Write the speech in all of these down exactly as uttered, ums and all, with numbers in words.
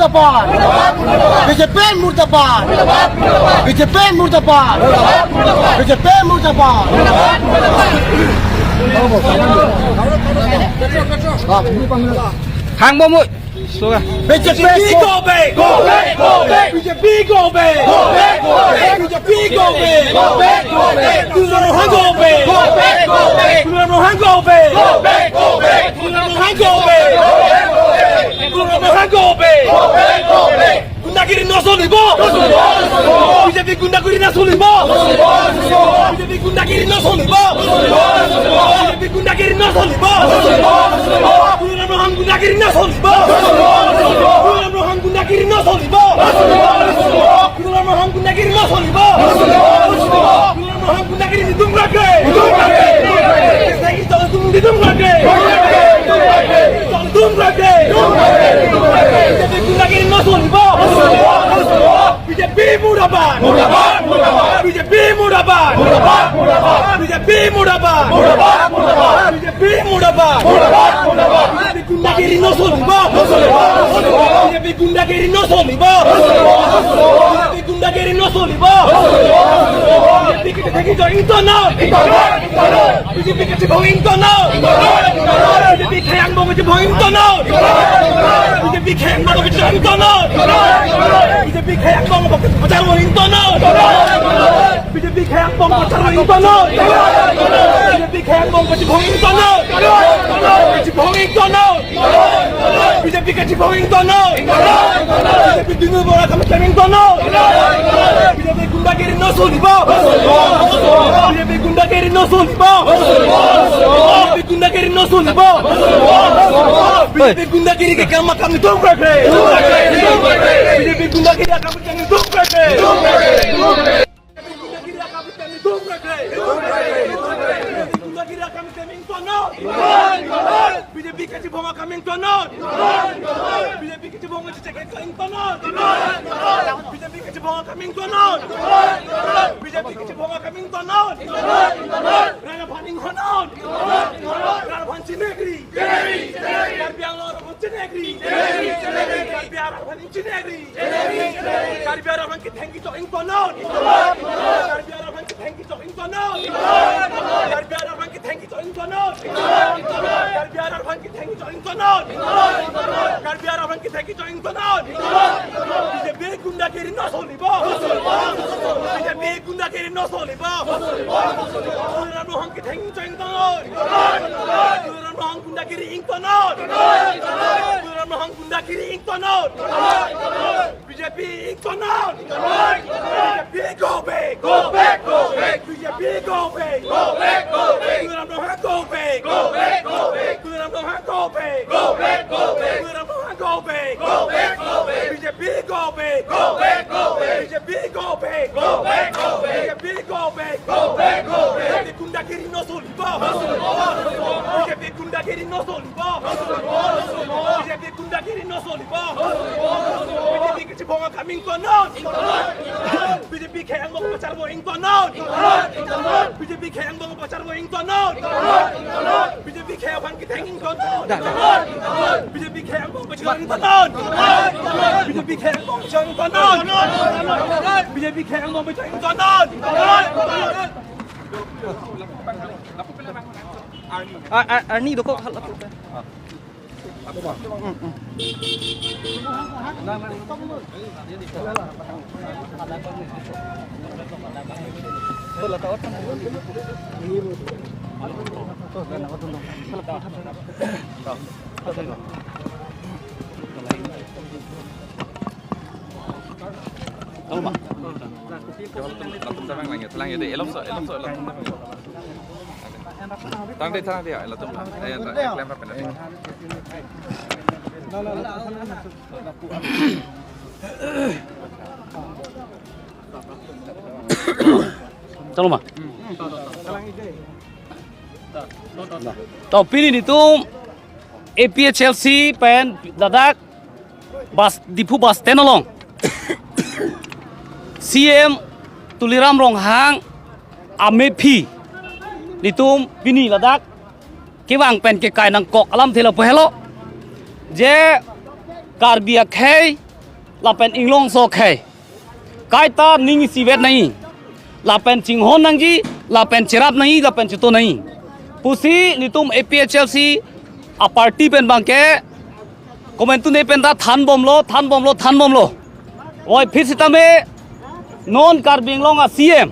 Murdabad! B J P murdabad! B J P murdabad! B J P murdabad! Hang bomoi. Soga. B J P go back! Go back! Go back! B J P go back! Go back! Go back! B J P go back! Go back! Go back! Tuliram Ronghang go back! Go back! Go back! Tuliram Ronghang go back! Go back! Go back! Tuliram Ronghang go back! Go back! Go back! Tuliram Ronghang go back! Go back! Go back! Gundagiri no solibo! B J P gundagiri no solibo! B J P gundagiri no solibo! B J P gundagiri no solibo! Tuliram Ronghang gundagiri no solibo! Tuliram Ronghang gundagiri no solibo! Tuliram Ronghang gundagiri no solibo! Tuliram Ronghang gundagiri nidum rake! Nidum rake! Nidum rake! Nidum rake! B J P gundagiri no solibo! B J P murdabad! Murdabad! Murdabad! B J P murdabad! Murdabad! Murdabad! B J P murdabad! Murdabad! Murdabad! B J P murdabad! Murdabad! Murdabad! B J P gundagiri no solibo! No solibo! B J P gundagiri no solibo! No solibo! B J P gundagiri no solibo! No solibo! B J P kethek kejoi ingtonnon! Ingtonnon! Ingtonnon! B J P kachebong ingtonnon! Ingtonnon! Ingtonnon! B J P khei angbong kachebong ingtonnon! Ingtonnon! B J P khei angbong kachebong ingtonnon! Ingtonnon! B J P khei angbong kachebong ingtonnon! Ingtonnon! B J P khei angbong kachebong ingtonnon! B J P khei angbong kachebong ingtonnon! Kachebong ingtonnon! B J P kachebong ingtonnon! B J P dunu bora kam kachebong ingtonnon! B J P gundagiri no solibo! B J P gundagiri no solibo! B J P gundagiri no solibo! B J P gundagiri ke kam kam nidum krekre! B J P gundagiri akam nidum krekre! Gundagiri akam nidum krekre! Gundagiri akam ingtonnon! B J P kachebong akam ingtonnon! B J P kachebong kachechek ingtonnon! B J P kachebong akam ingtonnon! B J P kachebong akam ingtonnon! Rat aphan ingtonnon! Rat aphan chinegri! Karbi Anglong aphan chinegri! Karbi Anglong aphan chinegri! Karbi Anglong aphan ketheng kejoi ingtonnon! Karbi Anglong aphan ketheng kejoi ingtonnon! Karbi Anglong aphan ketheng kejoi ingtonnon! Karbi Anglong aphan ketheng kejoi ingtonnon! Karbi Anglong aphan ketheng kejoi ingtonnon! B J P gundagiri no solibo! B J P gundagiri no solibo! Tuliram Ronghang ketheng kejoi ingtonnon! Tuliram Ronghang gundagiri ingtonnon! Tuliram Ronghang gundagiri ingtonnon! B J P ingtonnon! B J P go back! Go back! Go back! B J P go back! Go back! Go back! Tuliram Ronghang go back! Go back! Go back! Tuliram Ronghang go back! Go back! Go back! Tuliram Ronghang go back! Go back! Go back! B J P go back! Go back! Go back! B J P go back! Go back! Go back! B J P go back! Go back! Go back! B J P gundagiri no solibo! B J P gundagiri no solibo! B J P gundagiri no solibo! B J P kachebong akam ingtonnon! B J P khei angbong kacharbo ingtonnon! B J P khei angbong kacharbo ingtonnon! B J P khei aphan ketheng ingtonnon! B J P khei angbong kachar ingtonnon! B J P khei angbong kachar ingtonnon! B J P khei angbong kachar ingtonnon! A, a, arni dokok hal apo. Tama. Latum tama lang ya, telang ya deh, elok so, elok so, latum tama. Tang deh, tang deh, latum. Eh, yang tak, yang kelihatan pendek. Tama ma. To pini nelitum A P H L C pen ladak bus, Diphu bus stand along C M Tuliram Ronghang amephi nelitum pini ladak kevang pen kekai nangkok alamthe lapu helo, je Karbi akhei lapen inglongso akhei kaita ning isivet nangji, lapen chinghon nangji, lapen cherap nangji, lapen cheto nangji pusi nelitum A P H L C a party pen abangke komantu ne pen ta thanbomlo, thanbomlo, thanbomlo. Oi, phit sitame non Karbi Anglong a C M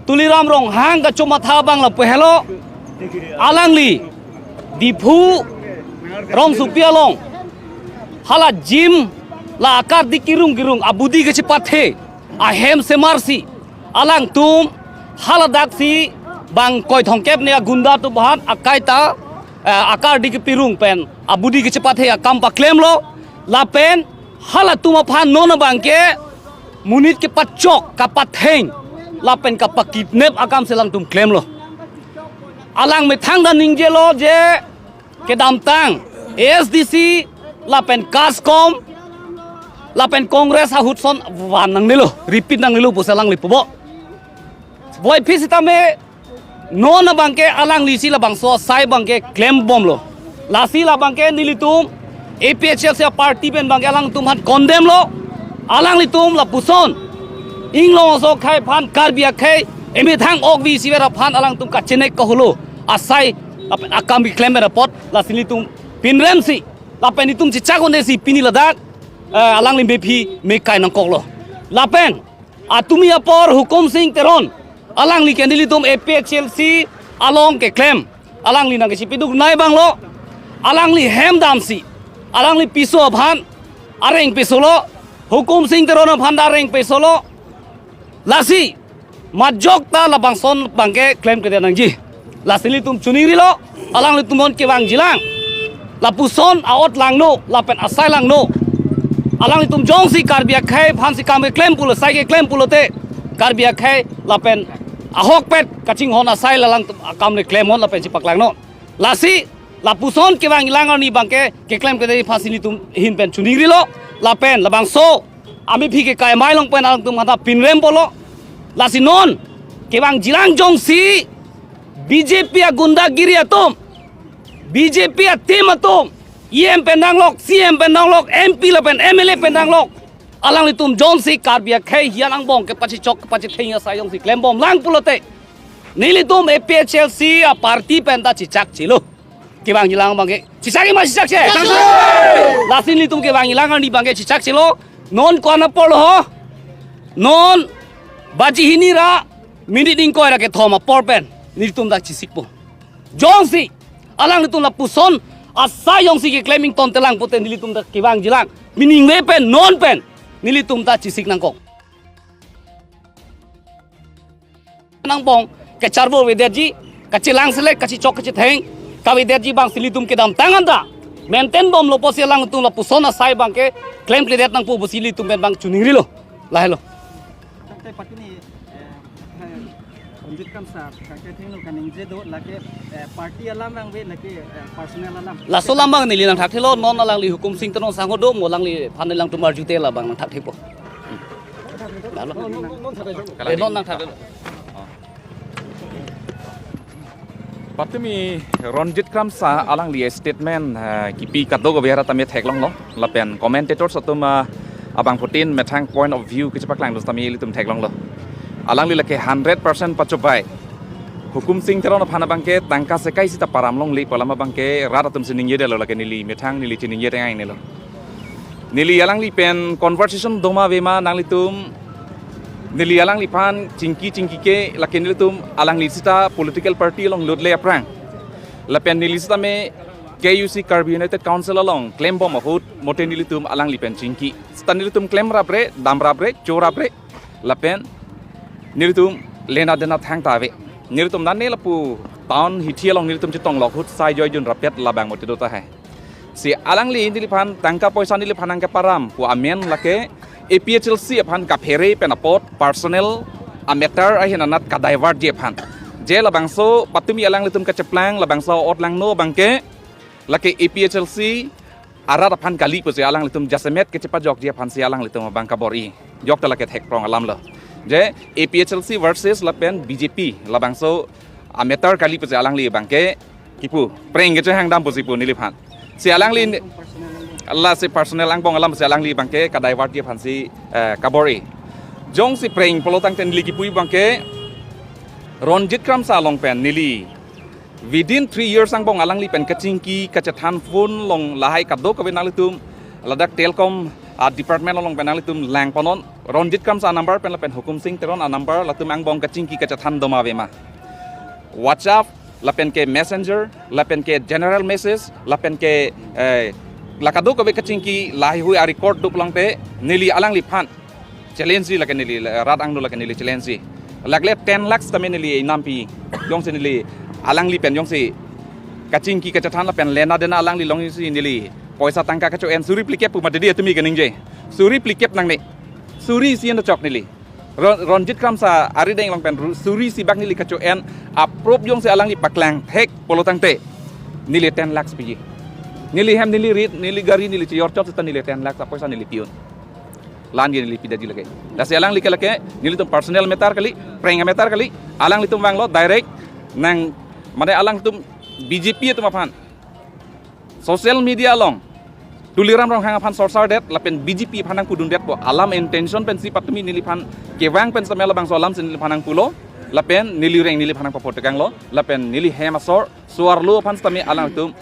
Tuliram Ronghang kachomatha abang lapu helo, alangli Diphu rongsopi along hala gym la akardi kirung kirung abudi kachepathe ahem semarsi alangtum haladaksi bang koi thomkep ne agunda atum aphan akaita, eh, akardi kepirung pen abudi kachepathe akam paklemlo, lapen halatum aphan non abangke monit kepachok, kapatheng, lapen kapakidnap akam si alangtum klemlo. Alang methang ta ningjelo je kedamtang A S D C lapen CASCOM lapen Congress ahut ason van nangnelo, repeat nangnelo pusi alangli pupo. Oi, phit sitame non abangke alanglisi labangso asai abangke klembomlo. Lasi labangke nelitum A P H L C a party pen abangke alangtum aphan condemn lo. Alanglitum lapuson inglongso akhei aphan, Karbi akhei emethang okvi isivet aphan alangtum kachenek kaholo asai lapen akam keklem pen apot, lasi nelitum pinremsi lapen nelitum chechak un-esi pini ladak, eh, alangli mephi mekai nangkoklo. Lapen atumi apor Hukum Sing Teron, alangli ke nelitum A P H L C along keklem, alangli nangkachipiduk nai abanglo, alangli hem damsi, alangli piso aphan areng pesolo, Hukum Sing Teron aphan ta areng pesolo. Lasi majok ta labangson abangke klemkledet nangji. Lasi nelitum choningrilo, alanglitum non kevangjilang, lapuson a-ot langno lapen asai langno. Alanglitum jongsi Karbi akhei aphansi kam keklem pulo, sai keklem pulote Karbi akhei lapen ahokpet kachinghon asai alangtum akam le klemnon lapen chepaklangnon. Lasi lapuson kevangjilang arni abangke keklemkledet aphansi nelitum ahin pen choningrilo, lapen labangso amephi kekai amei along pen alangtum aphan ta pinrempolo. Lasi non kevangjilang jongsi B J P agundagiri atum, B J P a-team atum, E M pen danglok, C M pen danglok, M P lapen M L A pen danglok, alanglitum jongsi Karbi akhei hian angbong kepachechok kepachetheng asai jongsi klembomlang pulote, nelitum A P H L C a party pen ta chechakchelo. Kevangjilang abangke chechakji ma chechakche? Lasi nelitum kevangjilang arni abangke chechakchelo. Non ko-an apor lo ho? Non baji hini ra minute ingkoi ra kethom apor pen nelitum ta chesikpo. Jongsi alanglitum lapuson asai jongsi keklem ingtontelang pute nelitum ta kevangjilang, miningve pen non pen nelitum ta chesik nangkok. Angbong kecharvo avedetji, kachelang selek, kachechok kachetheng kavedetji abangsi nelitum kedamtang anta maintain bomlo pusi alangtum lapuson asai abangke klemkledet nangpo pusi nelitum pen abang choningrilo. Lahelo. Tangte patini, eh, eh, Ronjit Kramsa, tangte thengno kaningje do, lake, eh, party alam abang ave, lake, eh, personal alam. Laso alam abang neli nangthakthe lo, non alangli Hukum Sing Teron sangho do, mo alangliphan alangtum arjute labang nangthakthepo. Lalo. Eh, non nangthak. Patumi Ronjit Kramsa alangli statement, eh, kipi kadokave ra tame theklonglo. Lapen commentators atum, eh, abangphutin methang point of view kechepaklangdun tame ilitum theklonglo. Alangli lake hundred percent pachobai. Hukum Sing Teron aphan abangke tangka sekai sita param longle pu alam abangke rat atum si ningjedetlo, lake neli methang neli chiningje teng-aingnelo. Neli alangli pen conversation doma ave ma nanglitum, neli alangliphan chingki chingkike, lake nelitum alangli sita political party along lotle aphrang. Lapen neli sitame K U C Karbi United Council along klembom ahut mote nelitum alangli pen chingki. Sita nelitum klemrapre, damrapre, chorapre. Lapen nelitum lena dena thangta ave. Nelitum nane lapu town hithi along nelitum chetong lok ahut sai joijun rapet labang mote do tahai. Si alangli neliphan tangka poisa neliphan nangkeparam pu amen lake A P H L C aphan kaphere pen apot personal a-matter ahin anat ka-divertji aphan. Je labangso patumi alanglitum kacheplang labangso ot langno abangke lake A P H L C arat aphan kali pusi alanglitum jasemet kechepajokji aphansi alanglitum abang kabor-i. Jokta lake thekprong alamlo. Je A P H L C versus lapen B J P labangso a-matter kali pusi alangli abangke kipu preng kechehangdam pusi pu neliphan. Si alangli Lasi personal angbong alam si alangli abangke ka-divert ji aphansi, eh, kabor-i. Jongsi preng pulo tangte neli kipu abangke Ronjit Kramsa along pen neli within three years angbong alangli pen kachingki kachethan phone along lahai kadokave nanglitum ladak telecom, ah, department along pen nanglitum lang ponnon. Ronjit Kramsa number pen lapen Hukum Sing Teron a-number latum angbong kachingki kachethan doma ave ma. WhatsApp, lapen ke Messenger, lapen ke general message, lapen ke, eh, la kadokave kachingki lahai hui a-record do pulo tangte neli alangliphan challenge ji lake neli, rat angno lake neli challenge ji. Lakle ten lakhs tame neli inam pi. Jongsi neli alangli pen jongsi kachingki kachethan lapen lena dena alangli alongsi neli poisa tangka kacho-en suri phlikep pu mati dia tumi kaningje. Suri phlikep nangne. Suri isi an chok neli. Ron-, Ronjit Kramsa arideng along pen ru-, suri isi bak neli kacho-en a-proof jongsi alangli paklang thek pulo tangte neli ten lakhs piji. Neli hem, neli rit, neli gari, neli chejor chot seta neli ten lakhs apoisa neli pi-un. La-an ke neli pidetji lake. Lasi alangli ke lake nelitum personal matter kali, preng matter kali. Alanglitum vanglo direct nang, mane alangtum B J P atum aphan social media along Tuliram Ronghang aphan sorsar det lapen B J P aphan nangpudun detpo alam intention pensi patumi neliphan kevang pen setame labangso alam si neliphan nangpulo lapen neli reng neliphan nangpapo tekanglo lapen neli hem asor so-arlo aphan setame alangtum,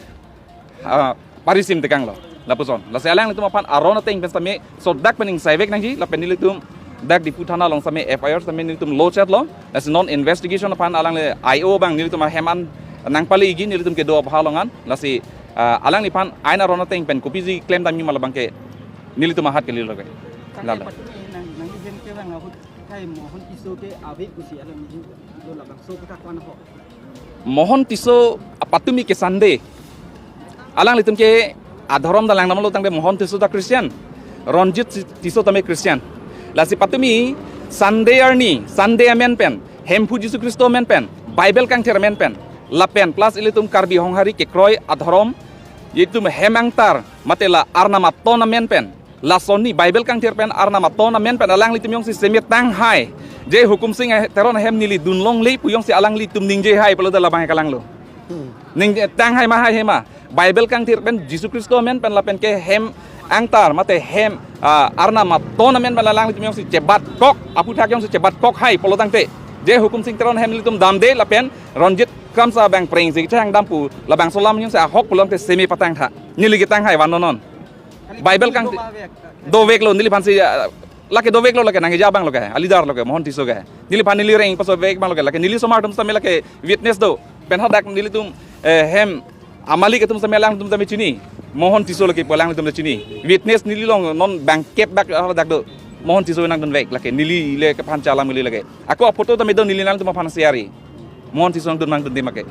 ah, parisim tekanglo lapuson. Lasi alanglitum aphan aron ateng pen setame sodak pen ingsaivek nangji lapen nelitum dak Diphu thana along setame F I R setame nelitum lodge etlo. Lasi non investigation aphan alangli I O abang nelitum ahem an nangpale-iji nelitum kedo apha along an. Lasi, ah, alangliphan ain aron ateng pen kopisi klem damji ma labangke nelitum ahat kali lake. Tangte lalo. Patumi nang, nangli hem kevang ahut kai Mohon Tisso ke ave pusi alangli lo labangso kethak ko-an ho. Mohon Tisso apatumi ke Sunday. Alanglitum ke adhorom dalang damlo tangte Mohon Tisso ta Christian, Ronjit si-, Tisso tame Christian. Lasi patumi Sunday arni, Sunday amen pen, Hemphu Jisu Khristo amen pen, Bible kangthir amen pen, lapen plus ilitum Karbi Honghari kekroi adhorom, itum hem angtar, mate la Arnam aton amen pen, lason ni Bible kangthir pen Arnam aton amen pen alanglitum jongsi seme tanghai, je Hukum Sing Teron ahem neli dunlongle pu jongsi alanglitum ningje hai pulote labang kalanglo. Ning tanghai ma, hai he ma. Bible kangthir pen Jisu Khristo amen pen lapen ke hem angtar mate hem, ah, Arnam aton amen pen alanglitum jongsi chebatkok, aphuthak jongsi chebatkok hai pulo tangte, je Hukum Sing Teron ahem nelitum damde lapen Ronjit Kramsa abang preng si kechang dam pu labangso alam jongsi ahok pulo tangte seme patangtha. Neli ke tanghai vannon non. Bible kang doveklo neliphansi, ah, lake doveklo lake nangkeja abang lo ke, a-leader lo ke, Mohon Tisso ke. Neliphan neli reng paso vek abang lo ke, lake neli osomar atum setame lake witness do. Pen hadak nelitum, eh, hem amalik atum setame alangtum setame chini. Mohon Tisso lake pu alangtum chini. Witness neli along non bangkep bak hadak do. Mohon Tisso nangdunvek lake neli le kephan chalam neli lake. Ako photo tame do neli nangtum aphan share-i. Mohon Tisso nangdun nangdunde make.